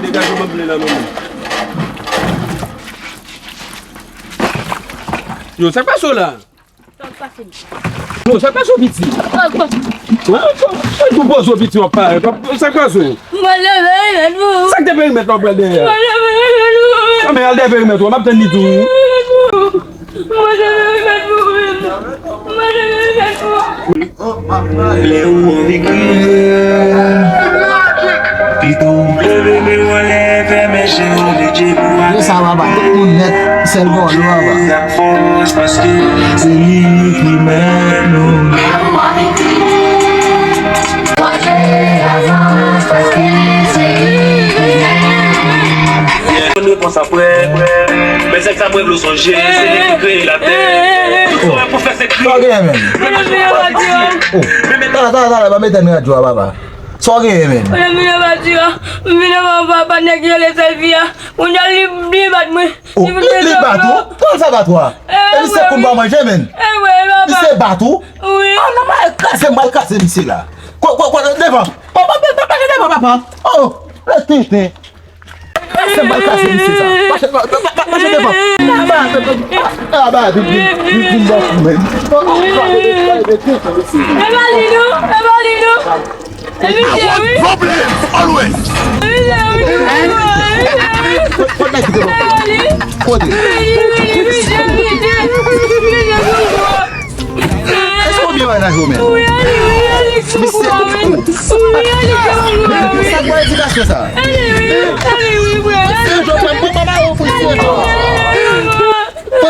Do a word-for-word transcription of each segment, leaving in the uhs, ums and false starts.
Gade kòman m vle la, manman. Yo, sa k pase w la? Sa k pase m? Yo, sa k pase w, piti? Sa k pase m? Mwen, mwen, mwen, mwen poze w, piti, w ap parèt. Sa k pase w? Mwen leve, mwen leve. Sa k te perimèt la w pral dèyè a? Mwen leve, mwen leve. Nan, men al dèyè perimèt ou a, m ap tann li tou. Mwen leve, mwen leve. Lè ou anvi kriye, pito w leve men w anlè, fèmen je w, met je pou w. Yo sa papa, tout moun nèt, sèl Bòlò papa. Ak fòs, paske se li ki mèt nou. Konn repons apre. Men sèk sa mwen vle w sonje, se li ki kreye latè. Tout sa w wè pou fè se kriye. Sa w genyen menm? Oh. Tala, tala, tala, pa mete n radyo a, papa. Sa w genyen menm? Mwen vin anba di a, mwen vin anba pa nèg yo le sèl fi a. Kounye a li, li bat mwen. Oh, li, li bat ou? Kòman sa bat ou a? E misye kounye a manje menm. Misye bat ou? Wi. Ah non, m al kraze, m al kraze misye la. Kwa, kwa, kwa, devan. Oh, pa, pa, pa, pa, devan, papa. Oh, le tenten. Kraze, m al kraze misye sa. Mache, ma-, ma-, ma-, mache devan. Ah, ba, vin, vin, vin, vin, bon, men. E pa li non, e pa li non. E misye wi. Problem always. E misye wi. Kote? Kote? Èske w byen wè nan yo menm? Misye, sa kwa edikasyon sa? Misye, jò frè m, papa, papa, yo, pou misye, jò.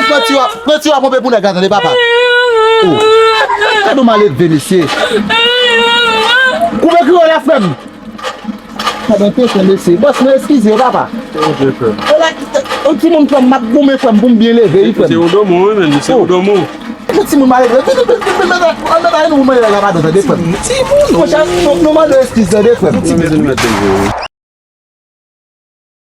Pran ti w ap, pran ti w ap ponpe pou nèg la, tande, papa. Oh. Gade yon malelve, mesye. Koupe kriwòl la, frè m. Pandan tenten, mesye. Bòs mwen, eskize, papa. Yon timoun frè m, m ap goumen, frè m, pou m byen leve, wi, frè m. Se yon domon, wi, men, se yon domon. Yon timoun malelve. Vin, vin, vin, vin, mete, mete nou pou mwen la, pardon, tande, frè m. Timoun. Monchè, nou, nou mande eskiz, tande, frè m. Timoun.